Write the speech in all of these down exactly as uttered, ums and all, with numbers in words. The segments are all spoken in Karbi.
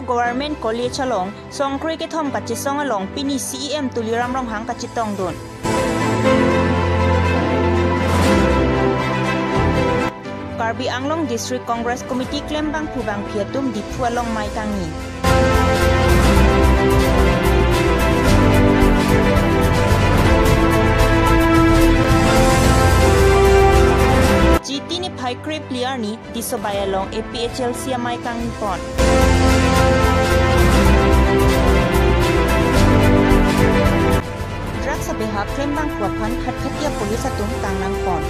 Government College along songkre kethom kachesong along pini C E M Tuliram Ronghang kachetongdun. Karbi Anglong District Congress Committee klembangphu bangphi atum Diphu along mai kangni. Chiti niphai krepli arni Tisobai along A P H L C amai kangni pon. Drugs abehap klembangphu aphan khatkhati a-police atum kangnang pon.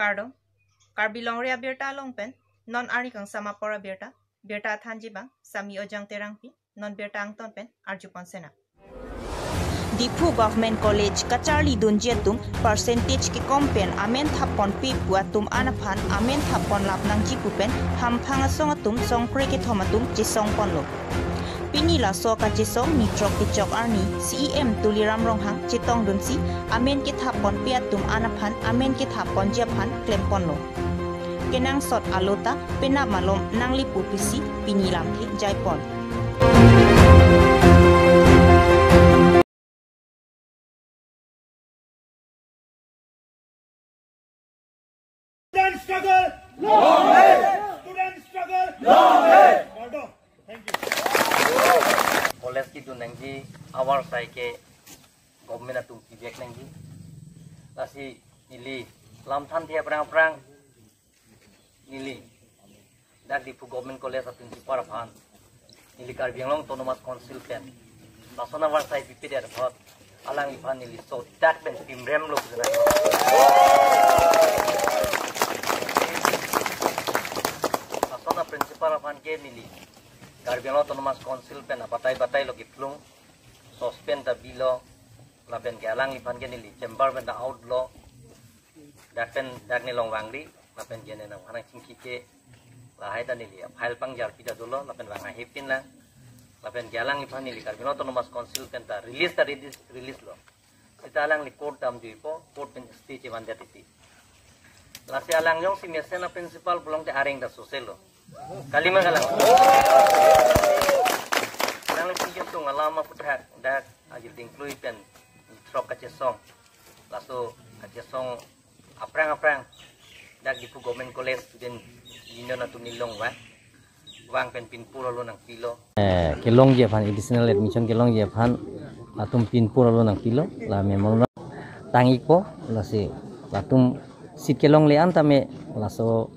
Kardom, Karbi Longri abirta along pen non arni kangsam apor abirta, birta thanji bang Sami Ojang Terangpi, non birta angton pen arjupon sena. Diphu Government College kacharlidunji atum percentage kekom pen amen thap ponpe pu atum an aphan amen thap pon lap nangji pu pen hamphang asong atum songkre kethom atum chesong ponlo. Pini laso kachesong ni throk kechok arni C E M Tuliram Ronghang chetongdunsi amen kethap ponpe atum an aphan amen kethap ponji aphan klem ponlo. Kenangsot alo ta penap malom nangle pu pusi pini lamthe jai pon. Student struggle, long live! Student struggle, long live! Pardon. Thank you. College kedun nangji avarsai ke government atum pivek nangji. Lasi neli lam thanthe aphrang aphrang neli dak Diphu Government College a-principal aphan, neli Karbi Anglong Autonomous Council pen lason avarsai pipedet apot alangliphan neli sodak pen pimremlo pu nang. Lason a-principal aphan ke neli Karbi Anglong Autonomous Council pen abatai batai lo kephlung, suspend ta bilo, lapen ke alangliphan ke neli chamber pen ta out lo. Dak pen dak nelong vangri, lapen ke ne nangphan nangchingki ke, lahai ta neli a-file pangjarpi ta dolo, lapen vang ahepin lang. Lapen ke alangliphan neli Karbi Anglong Autonomous Council pen ta release ta release, release lo. Seta alangli court damjuipo, court pen stay chevandet titi. Lasi alang jongsi mesen a-principal pulote areng ta soselo. Kalima kalang. Alangliphan ke tung alam aputhak dak ajil dingklui pen throk kachesong. Laso kachesong aphrang aphrang dak Diphu Government College Student Union atum nelong vang, vang pen pinpur alo nangpilo. Eh, kelongji aphan, additional admission kelongji aphan latum pinpur alo nangpilo, la memorandum tang-ikpo, lasi latum seat kelongle an tame laso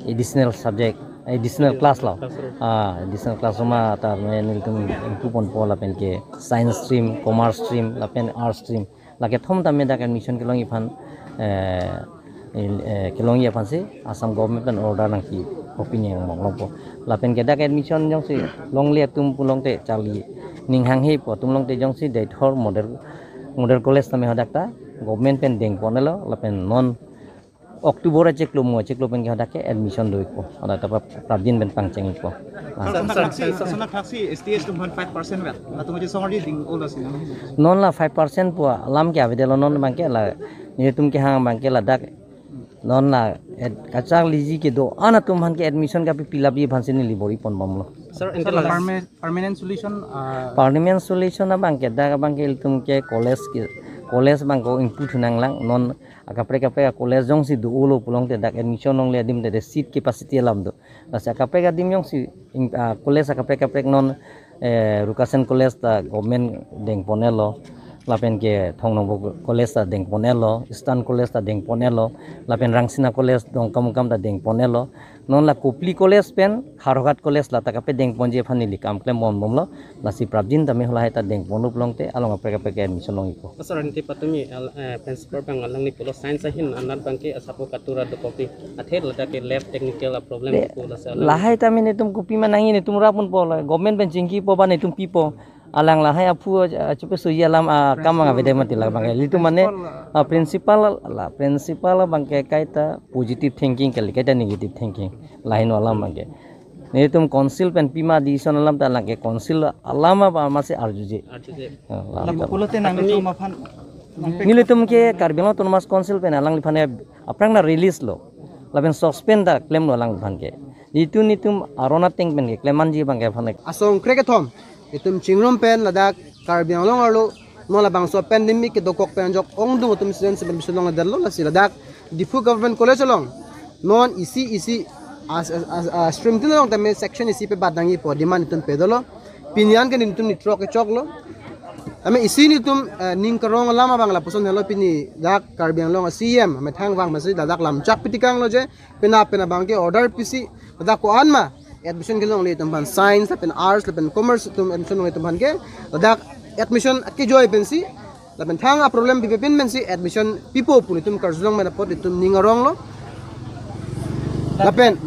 additional subject, additional class lo. Classroom. Ah, additional classroom a tame nelitum ingpu ponpo, lapen ke science stream, commerce stream, lapen arts stream. Lake thom tame dak admission kelongji aphan, eh, il-, eh, kelongji aphansi Assam government pen order nangkipopine mong longpo. Lapen ke dak admission jongsi longle atum pulote charli ning hanghepo atum pulote jongsi Deithor model, model college tame hadak ta government pen dengponlo, lapen non October achiklo mo achiklo pen ke hadak ke admission doikpo. Hadak ta pra-, prapjin pen pangcheng-ikpo. Ah. Sir, sir, sir, sir, sir, sir, S T S atum aphan five percent vet. Latum aja songri ding-olo si nang. Non la five percent pu alam ke avedetlo, non abang ke la, netum kehang abang ke ladak. Non la ad-, kacharliji kedo-an atum aphan ke admission kapi pilapji aphansi neli bor-i ponbomlo. Sir, sir, ante la last perma-, permanent solution, ah, permanent solution abang ke dak abang ke ilitum ke college ke, college abang ko ingpu thu nanglang, non akaprek kaprek a-college jongsi do-olo pulote dak admission longle adim te seat capacity alam do. Lasi akaprek adim jongsi ing-, ah, college akaprek kaprek non, eh, Rukasen College ta government dengponlo, lapen ke Thong Nongbo College ta dengponlo, Eastern College ta dengponlo, lapen Rangsina College Dongkamukam ta dengponlo. Non la Kopili College pen Howraghat College la ta kape dengponji aphan neli kam klembom bomlo. Lasi prapjin tame halahai ta dengponlo pulote along kaprek kaprek admission long-ikpo. Sir, ante patumi al-, eh, principal abang alangli pulo science ahin anat abang ke asapo katura dokokpi. Athe ladak ke lab technical a problem de, ipu lasi alang. Lahai tame netum kopima nangji, netum rapponpo la. Government pen chingkipo ba netum pipo. Alang lahai aphu, ah, chupe suji alam, ah, kam ang avede mati labang ke. Ilitum mane, principal, ah, principal la, principal abang ke kaita positive thinking kali, kaita negative thinking. Lahai no alam abang ke. Netum council pen pima decision alam ta alang ke council alam apa masih arjuje. Arjuje. Ya, alam. Lapu ta pulote nangtum aphan nelitum ke Karbi Anglong Autonomous Council pen alangliphan aphrang na release lo. Lapen suspend ta klemlo alangliphan ke. Itum itum aron ateng pen keklem manji abang ke aphan. Asong krekethom itum chingrum pen ladak Karbi Anglong arlo non labangso pandemic kedokok pen ajok ongdung atum student seven bisu long derlo, lasi ladak Diphu Government College along non isi isi as, as, as, as stream tin along tame section isi pebat nangji pu demand itum pedolo. Pini an ke netum nithrok kechoklo. Tame isi netum, eh, ning karong alam abang lapuson helo, pini dak Karbi Anglong a C E M amethang vang masi ladak lamchak pitikanglo je penap penap abang ke order pisi ladak ko-an ma admission kelongle atum aphan, science lapen arts lapen commerce atum admission longle atum aphan ke ladak admission akejoi pensi lapen thang a problem pipe pin pensi admission pipo pu netum karjulong pen apot itum ning aronglo. Lapen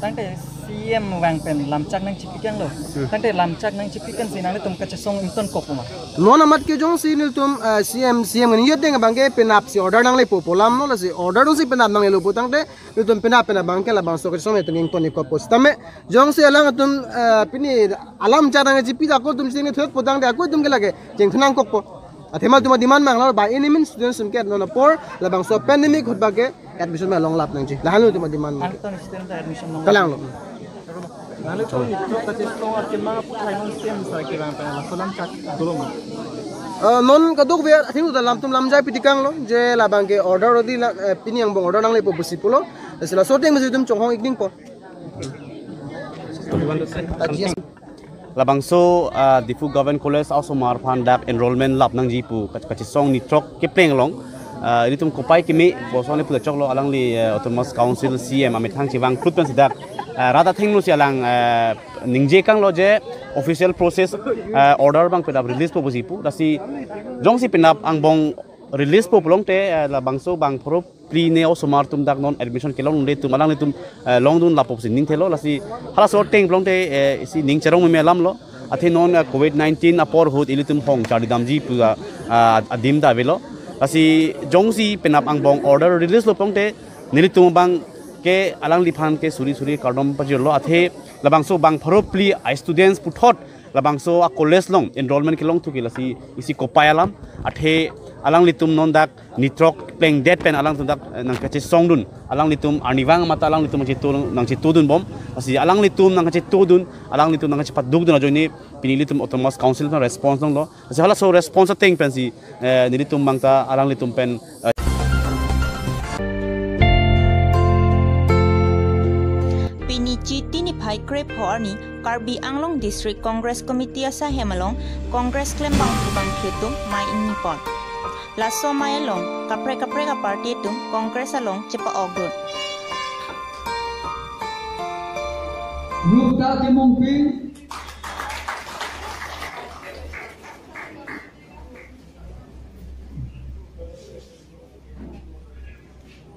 tangte C E M vang pen lamchak nangchipikanglo. Hmm. Tangte lamchak nangchipi pensi nanglitum kachesong ingtonkok ma? Non amat ke jongsi netum, eh, C E M, C E M niyot deng abang ke penapsi order nanglepo pu alamlo, lasi order dongsi penap nanglelo pu tangte netum penap penap abang ke labangso kachesong netum ingtonkokpo. Sitame jongsi alanglitum, eh, pini alamchak nangchipi ako atum sing thot pu tangte ako atum ke lake chingthu nangkokpo. Athema atum demand manglo, by any means students atum ke non apor labangso pandemic ahut abang ke admission ma longlap nangji. Lahenlo atum demand ma. Anton student admission long. Kalanglo. Lalu tu itu kachesong arke mangpu thai non C E M sa kevang pen laso lamchak dolo ma? Eh, non kadokave atheng ta lam atum lamjai pitikanglo je labang ke order rodi la, eh, pini angbong order nanglepo pusi pulo. Sila shooting masi itum chonghong ikdingpo. Labangso, ah, Diphu Government College a-osomar aphan dak enrollment lap nangji pu kach-, kachesong nithrok kepleng along, ah, ilitum kopai keme boson le pula choklo, alangli, eh, Autonomous Council C E M amethang chevang krut pensi dak, ah, rat athengno si alang, eh, ningjekanglo je official process, eh, order abang penap release po pusi pu, lasi jongsi penap angbong release po pulote, eh, labangso bang pharo phli ne osomar atum dak non admission kelongdunde atum alanglitum, eh, longdun lapo pusi ning thelo, lasi halaso ateng pulote, eh, isi ning cherong meme alamlo. Athe non, eh, covid nineteen apor ahut ilitum hong charli damji pu a, ah, adim ta avelo. Lasi jongsi penap angbong order release lo pulote nelitum abang ke alangliphan ke suri suri kardom pajirlo, athe labangso bang pharo phli a students puthot labangso a college along enrollment kelong thu ke lasi isi kopai alam, athe alanglitum non dak nithrok plengdet pen alangtum dak, eh, nangkachesongdun, alanglitum arnivang mata alanglitum nangchetu, nangchetudunbom, lasi alanglitum nangkachetudun, alanglitum nangkachepadukdun ajoine pini ilitum Autonomous Council pen response longlo, lasi halaso response ateng pensi, eh, nelitum abang ta alanglitum pen, eh, Pini Chiti niphai krepho arni Karbi Anglong District Congress Committee asahem along Congress klembangphu bangphi atum mei ingnipon. Laso mei along kaprek kaprek a party atum Congress along chepa-okdun. Rupta Timungpi.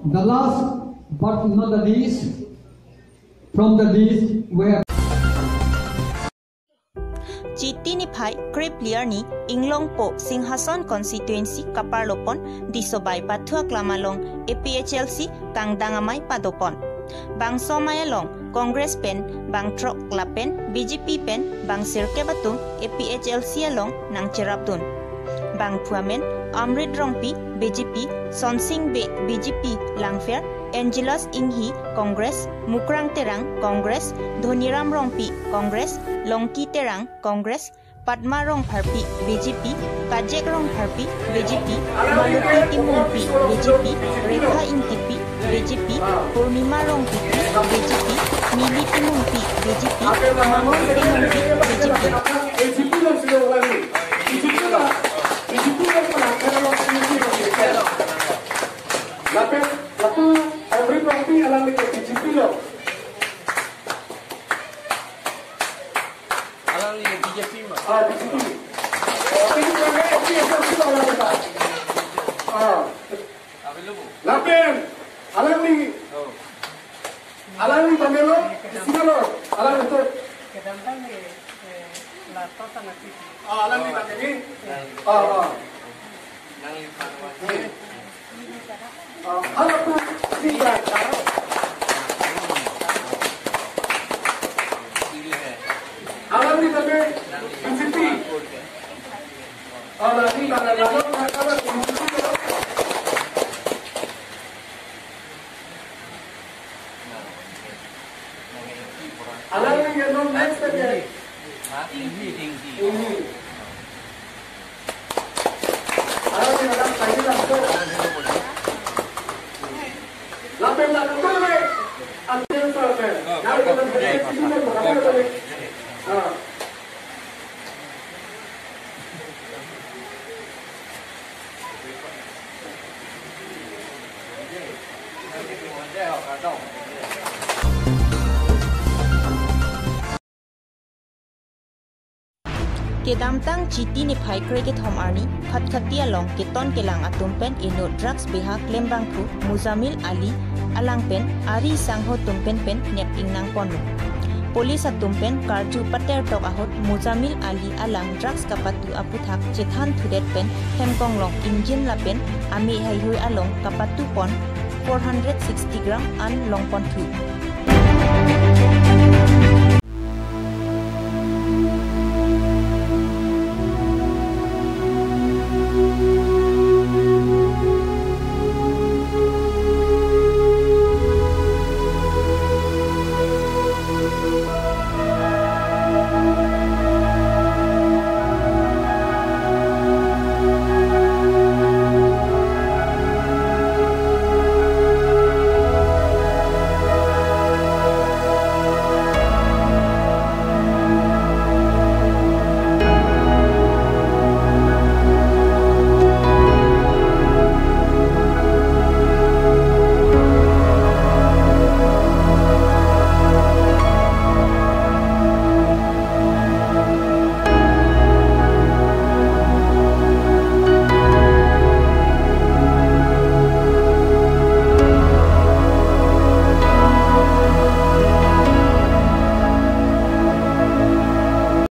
The last but not the least, from the least, we have Chiti niphai krepli arni Inglongpo Singhason constituency kaparlopon Disobai Pathu Aklam along A P H L C kangdang amei padopon. Bangso mei along Congress pen bang throk lapen B J P pen bang sirkep atum A P H L C along nangcherapdun. Bangphu amen Amrit Rongpi, B J P, Sonsing Bey, B J P, Langpher, Angelus Inghi, Congress, Mukrang Terang, Congress, Dhoniram Rongpi, Congress, Longki Terang, Congress, Padma Rongpharpi, B J P, Kajek Rongpharpi, B J P, Maloti Timungpi, B J P, Rekha Ingtipi, B J P, Purnima Rongpipi, B J P, Mili Timungpi, B J P, Mangon Timungpi, B J P. Lapen, lapu, every party alangli ke B J P lo. Alangli B J P ma. Ah, B J P. Ini kan B J P yang sudah alangli. Ah. Lapen, alangli. Alangli pamelo, sinalo, alangli itu. Ah, alangli pameli. Ah, ah. Ah, alangli pameli. Inghi. Inghi. Alang ni alang kaini langso. Lapen lapen lapen. Ambil lapen. Lapen lapen. Ah. Kedamtang Chiti niphai krekethom arni Khatkhati along keton kelang atum pen inut drugs beha klembangphu Muzamil Ali alang pen ari sangho atum pen pen nep ingnang ponlo. Police atum pen karju pater tok ahut Muzamil Ali alang drugs kapatu aputhak chethan thudet pen hemkonglong engine lapen ame haihui along kapatu pon four hundred sixty gram an long ponthu.